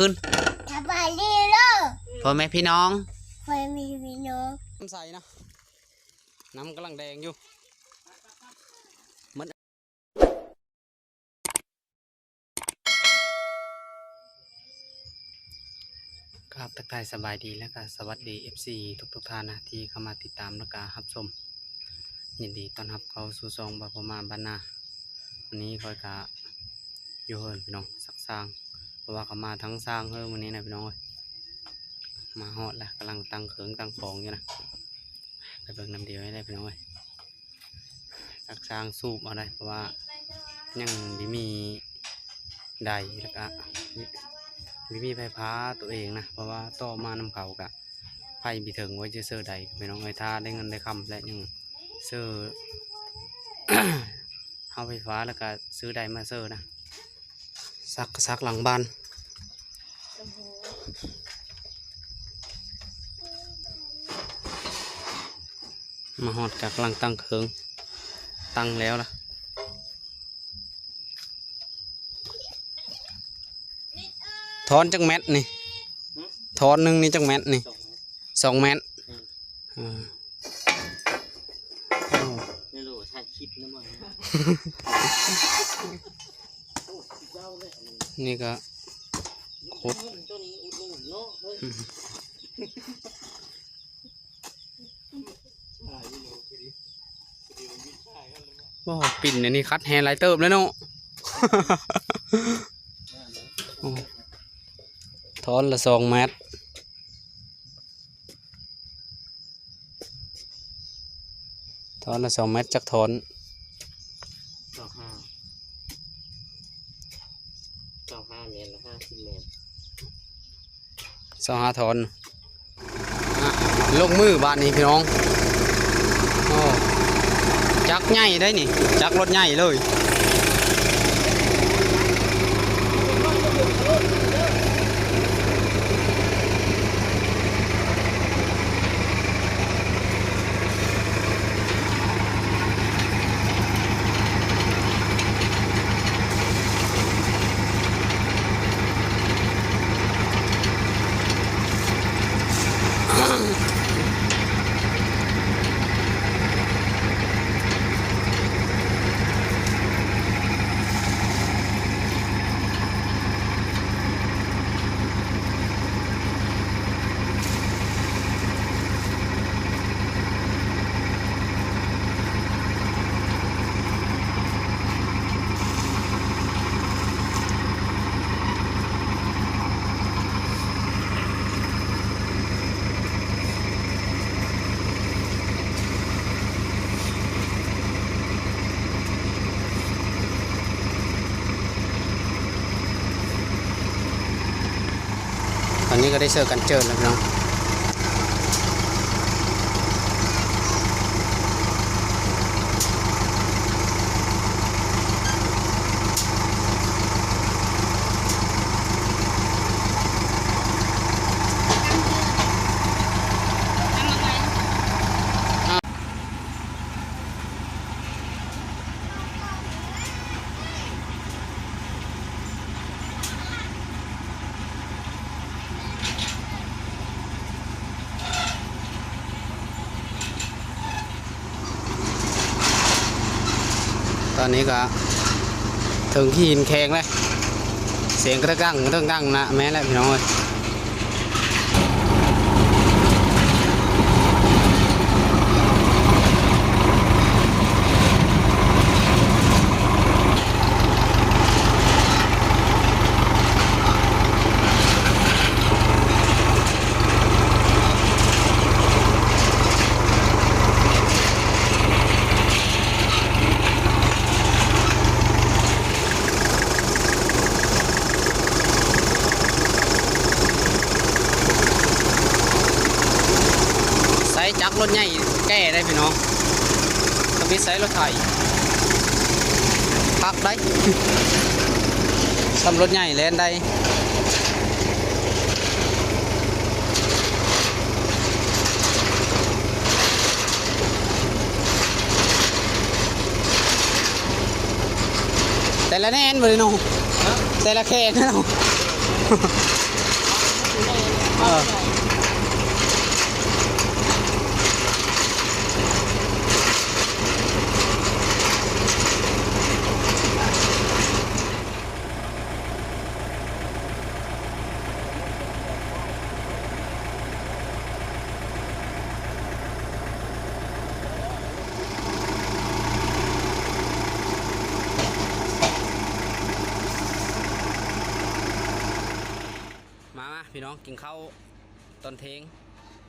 ຂຶ້ນ ສະບາຍດີເດີ ພໍ່ແມ່ພີ່ນ້ອງ ພໍ່ແມ່ພີ່ນ້ອງ ນ້ຳໃສນະ ນ້ຳກຳລັງແດງຢູ່ ມັນ ກາບທັກທາຍສະບາຍດີ ແລະກະສະຫວັດດີ ເອັຟຊີ ທຸກໆທ່ານນະ ທີ່ເຂົ້າມາຕິດຕາມ ແລະກະຮັບຊົມ. ຍິນດີຕ້ອນຮັບເຂົ້າສູ່ຊ່ອງບ່າວພະມ້າບ້ານນາ. ວັນນີ້ຂ້ອຍກະຢູ່ເຮືອນພີ່ນ້ອງ ຊັກຊ້າງ ເພາະວ່າເຂົາມາທັງຊ້າງເຮີມື້ນີ້ນະພີ່ນ້ອງເອີຍ. ມາຮອດແລ້ວ ກຳລັງຕັ້ງເຄື່ອງຕັ້ງຂອງຢູ່ນະ ໄປເບິ່ງນຳດຽວນີ້ແຫຼະພີ່ນ້ອງເອີຍ. ຊັກຊ້າງສູບເອົາໄດ໋ ເພາະວ່າຍັງບໍ່ມີໃດ ແລ້ວກະບໍ່ມີໄຟຟ້າຕົວເອງນະ ເພາະວ່າຕໍ່ມານຳເຂົາກະ ໄຟບໍ່ເຖິງ ໄວ້ຈະເຊີໄດ ພີ່ນ້ອງເອີຍ. ຖ້າໄດ້ເງິນໄດ້ຄຳແລ້ວຍັງເຊີ ເອົາໄຟຟ້າ ແລ້ວກະຊື້ໄດມາເຊີນະ. ຊັກ ຊັກຫຼັງບ້ານ ມາຮອດກະກຳລັງຕັ້ງເຄື່ອງ ຕັ້ງແລ້ວລະ. ທ່ອນຈັກແມັດນີ້? ທ່ອນໜຶ່ງນີ້ຈັກແມັດນີ້? ສອງແມັດ ສອງແມັດ. ອືມ ເອີ ເອີ ບໍ່ຮູ້ ຖ່າຍຄລິບນຳມັນ. ນີ້ກະຂຸດ ໂອ້ ປິ້ນອັນນີ້ຄັດແຮຫຼາຍເຕີບແລ້ວເນາະ. ໂອ້ ທ່ອນລະສອງແມັດ ທ່ອນລະສອງແມັດ ຈັກທ່ອນ? ຊາວຫ້າ ຊາວຫ້າແມັດ ລະຫ້າສິບແມັດ. ຊາວຫ້າທ່ອນ. ອະ ລົງມືບາດນີ້ພີ່ນ້ອງ. ໂອ້ ຈັກໃຫຍ່ໄດ໋ນີ້ ຈັກລົດໃຫຍ່ເລີຍ. ຕອນນີ້ກະໄດ້ເຊີກັນເຈີນແລ້ວພີ່ນ້ອງ. ຕອນນີ້ກະເຖິງຫີນແຂງແລ້ວ ສຽງກະເຕີກະເຕີກະເຕີນະ ແມ່ນແລ້ວພີ່ນ້ອງເອີຍ. ໃຊ້ຈັກລົດໃຫຍ່ແກ່ໄດ໋ພີ່ນ້ອງ ທຳອິດໃຊ້ລົດໄຖຄັກໄດ໋ ສ່ຳລົດໃຫຍ່ແລ່ນໄດ້. ແຕ່ລະແໜ້ນບໍ່ໄດ້ເນາະ ແຕ່ລະແຂງເນາະ. ເອີ ມາ ມາ ພີ່ນ້ອງ ກິນເຂົ້າຕອນເທງ.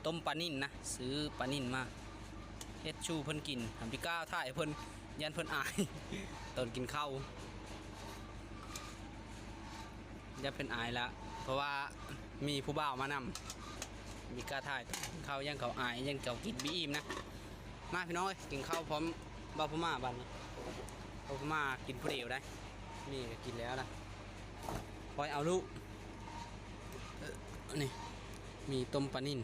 ຕົ້ມປານິນນະ ຊື້ປານິນມາເຮັດສູ່ເພິ່ນກິນ. ຫາກບໍ່ກ້າຖ່າຍເພິ່ນ ຢ້ານເພິ່ນອາຍຕອນກິນເຂົ້າ. ຢ້ານເພິ່ນອາຍລະ ເພາະວ່າມີຜູ້ບ່າວມານຳ ບໍ່ກ້າຖ່າຍເຂົາ ຢ້ານເຂົາອາຍ ຢ້ານເຂົາກິນບໍ່ອີ່ມນະ. ມາພີ່ນ້ອງເອີຍ ກິນເຂົ້າພ້ອມບ່າວພະມ້າບາດນີ້. ບ່າວພະມ້າກິນຜູ້ດຽວໄດ໋ ນີ້ກໍກິນແລ້ວລະ ຄ່ອຍເອົາລູກ. ເອີ ນີ້ ມີຕົ້ມປານິນ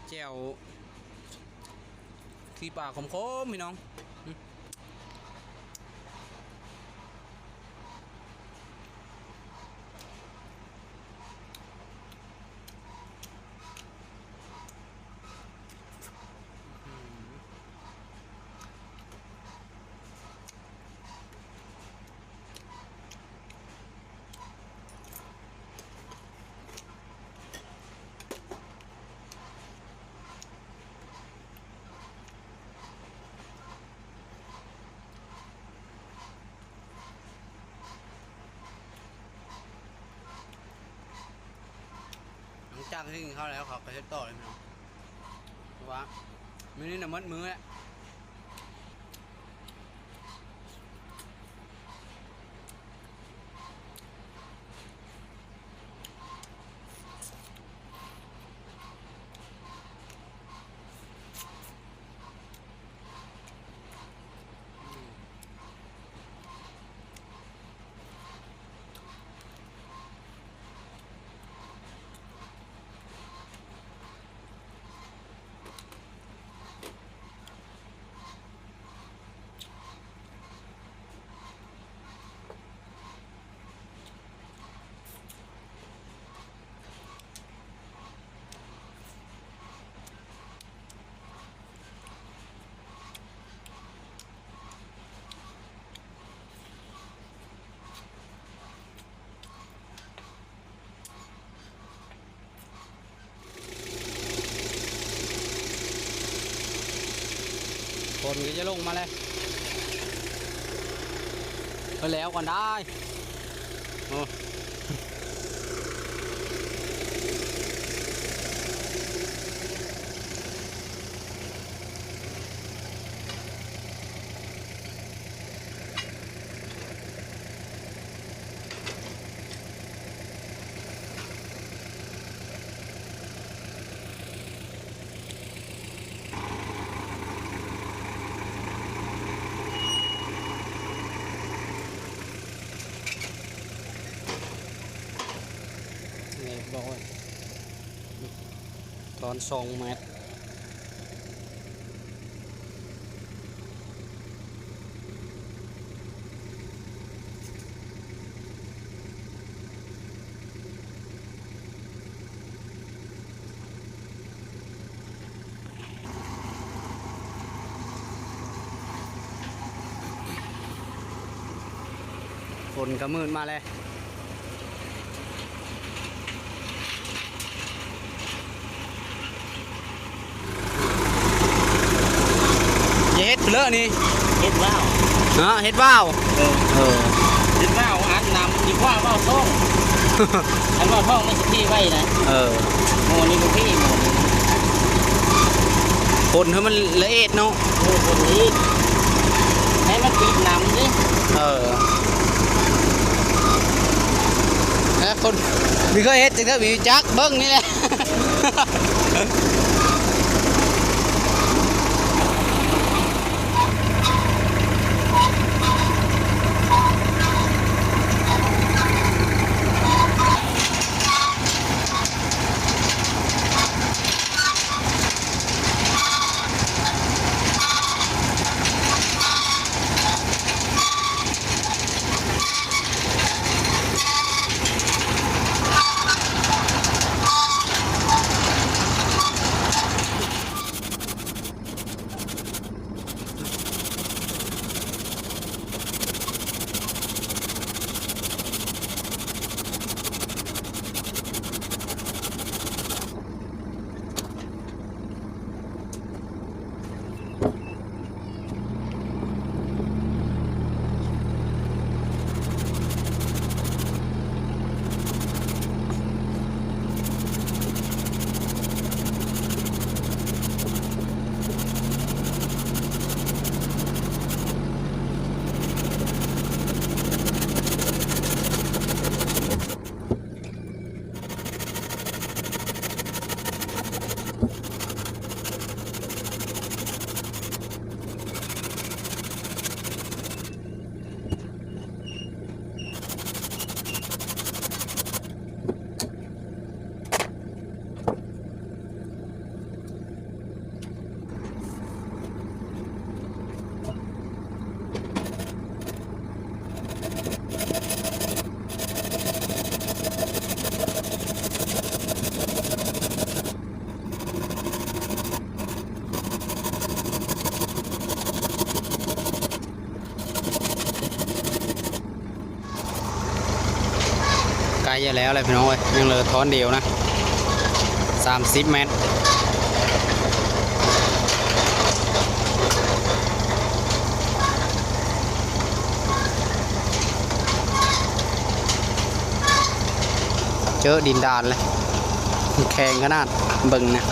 ແຈ່ວຂີ້ປາຂົມໆ ພີ່ນ້ອງ. ຫຼັງຈາກທີ່ກິນເຂົ້າແລ້ວ ເຂົາກໍເຮັດຕໍ່ເລີຍພີ່ນ້ອງ ເພາະວ່າມື້ນີ້ນະໝົດມື້ແລ້ວ. ຝົນກໍຈະລົງມາແລ້ວ ເອົາແລ້ວກ່ອນໄດ້. ໂອ້ ຮຽບຮ້ອຍ ຕອນສອງແມັດ. ຝົນກໍມືດມາແລ້ວ. ຢ່າເຮັດເລີນີ້ ເຮັດວາວ ເນາະ ເຮັດວາວ ເອີ ເອີ ເຮັດວາວອັດນ້ຳດີກວ່າວາວຊ່ອງ ອັນວາວຊ່ອງມັນຊິເພໄວນະ ເອີ ໝໍນີ້ບໍ່ເພ ໝໍນີ້ ຄົນໃຫ້ມັນລະອຽດເນາະ ເອີ ຄົນນີ້ໃຫ້ມັນປິດນ້ຳເດ້ ເອີ ແລ້ວຄົນບໍ່ເຄີຍເຮັດຈັກເທື່ອ ບໍ່ຮູ້ຈັກ ເບິ່ງນີ້ແຫຼະ. ເ ຈະແລ້ວແຫຼະພີ່ນ້ອງເອີຍ ຍັງເຫຼືອທ່ອນດຽວນະ ສາມສິບແມັດ. ເຈີດິນດານເລີຍ ແຂງຂະໜາດ ເບິ່ງນະ.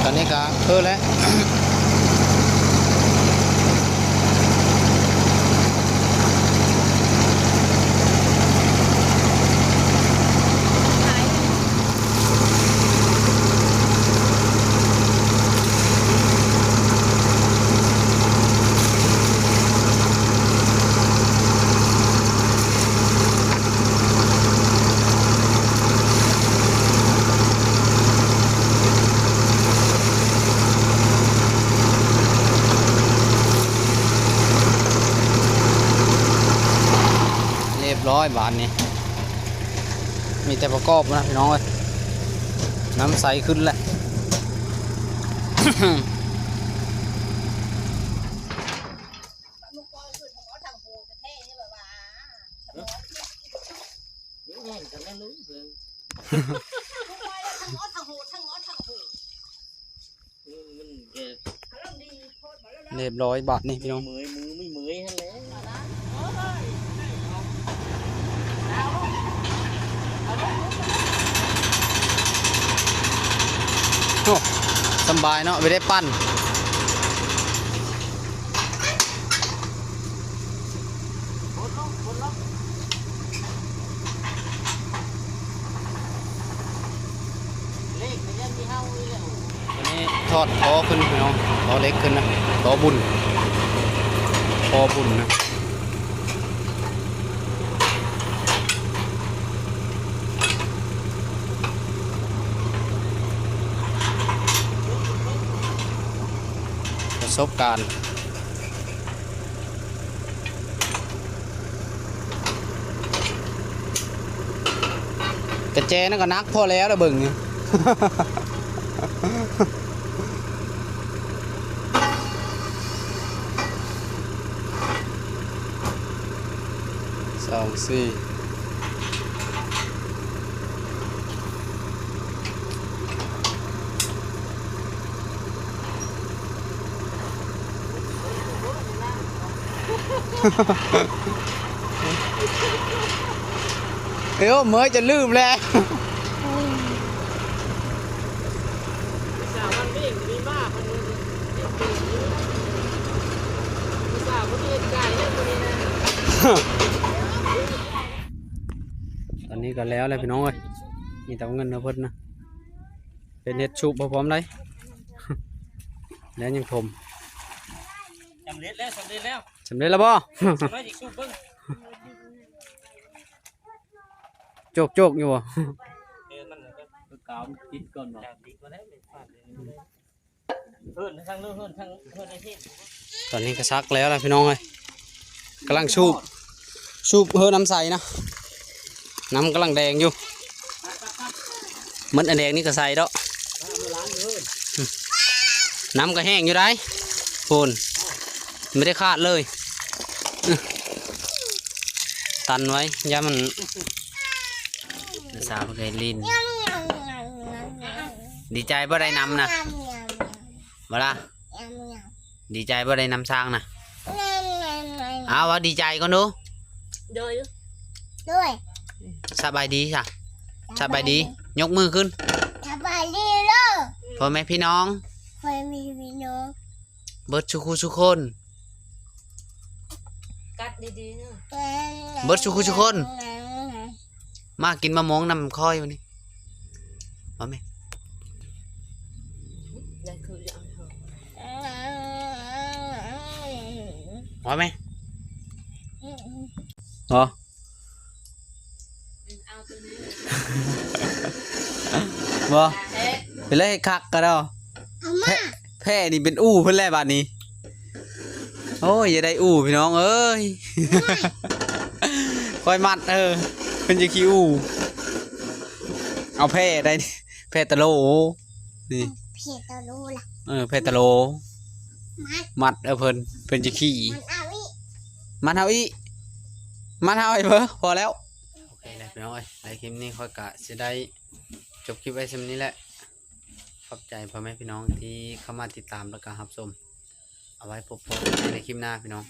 ຕອນນີ້ກະຄືແລ້ວ ຮຽບຮ້ອຍບາດນີ້ ມີແຕ່ປະກອບນະພີ່ນ້ອງເອີຍ ນ້ຳໃສຂຶ້ນແລ້ວ. ຮຽບຮ້ອຍບາດນີ້ພີ່ນ້ອງ ເມື່ອຍມື ເມື່ອຍຫັ້ນແຫຼະ. ໂອ້ ສຳບາຍເນາະ ໄປໄດ້ປັ່ນ. ອັນນີ້ຖອດທໍ່ຂຶ້ນພີ່ນ້ອງ ຕໍເຫຼັກຂຶ້ນນະ ຕໍບຸນ ປໍບຸນນະ ປະສົບການ. ກະແຈນັ້ນກະໜັກພໍແລ້ວລະເບິ່ງນີ້ ສອງ ສີ່ ເອີ ເມື່ອຍຈົນລືມແລ້ວ. ຕອນນີ້ກະແລ້ວແລ້ວພີ່ນ້ອງເອີຍ ມີແຕ່ເງິນນຳເພິ່ນນະ ເພິ່ນເຮັດສູບມາພ້ອມໃດ ແລ້ວຍັງຖົມ ສຳເລັດແລ້ວ ສຳເລັດແລ້ວ ສຳເລັດແລ້ວບໍ່? ສຳເລັດ ອີກສູບເບິ່ງ ໂຈກໆຢູ່ບໍ່? ເອີ ມັນກາວຕິດກ່ອນບໍ່? ຕິດກ່ອນແລ້ວ ເຮີ້ນທາງເລີ ເຮີ້ນທາງ ເຮີ້ນໃນເທດ. ຕອນນີ້ກະສັກແລ້ວລະພີ່ນ້ອງເອີຍ ກຳລັງສູບ ສູບເຮີ້ນນ້ຳໃສນະ ນ້ຳກຳລັງແດງຢູ່ ໝົດອັນແດງນີ້ກະໃສເນາະ ນ້ຳກະແຫ້ງຢູ່ໃດ໋ ໂພນ ບໍ່ໄດ້ຂາດເລີຍ ຕັນໄວ້ ຢ້ານມັນ ສາວເພິ່ນກະຫຼິ້ນ ດີໃຈບໍ່ໄດ້ນຳນະ ບໍ່ລະ ດີໃຈບໍ່ໄດ້ນຳຊ້າງນະ ເອົາ ເວົ້າດີໃຈກ່ອນດູ ໂດຍ ໂດຍ ສະບາຍດີຊະ ສະບາຍດີ ສະບາຍດີ ຍົກມືຂຶ້ນ ສະບາຍດີເດີ ພໍ່ແມ່ພີ່ນ້ອງ ພໍ່ແມ່ພີ່ນ້ອງ ເບິດສູ່ຄູ່ສູ່ຄົນ ກັດດີໆເດີ ເບິດສູ່ຄູ່ສູ່ຄົນ ມາກິນມະມ່ວງນຳຂ້ອຍມື້ນີ້ ມາແມ່ ມາແມ່ ບໍ່ ບໍ່ ເປັນເລີຍ ຄັກກະດອ. ອາມາ ແພະ ແພະນີ້ເປັນອູ່ເພິ່ນແລ້ວບາດນີ້. ໂອ້ຍ ຢ່າໄດ້ອູ່ພີ່ນ້ອງເອີຍ. ຂ້ອຍມັດ ເອີ ເພິ່ນຈະຂີ້ອູ່. ເອົາແພະໄດ້ ແພະຕະໂລ ນີ້ ແພະຕະໂລລະ ເອີ ແພະຕະໂລ ມັດ ມັດ ເອີ ເພິ່ນ ເພິ່ນຈະຂີ້ ມັດເອົາອີກ ມັດເອົາອີກ ມັດເອົາໃຫ້ເບິ່ງ ພໍແລ້ວ. ໂອເຄແລ້ວພີ່ນ້ອງເອີຍ ໃນຄລິບນີ້ຂ້ອຍກະຊິໄດ້ຈົບຄລິບໄວ້ສ່ຳນີ້ແຫຼະ. ຂອບໃຈພໍ່ແມ່ພີ່ນ້ອງທີ່ເຂົ້າມາຕິດຕາມ ແລ້ວກະຮັບຊົມ. ເອົາໄວ້ພົບພໍ້ກັນໃໝ່ໃນຄລິບໜ້າພີ່ນ້ອງ.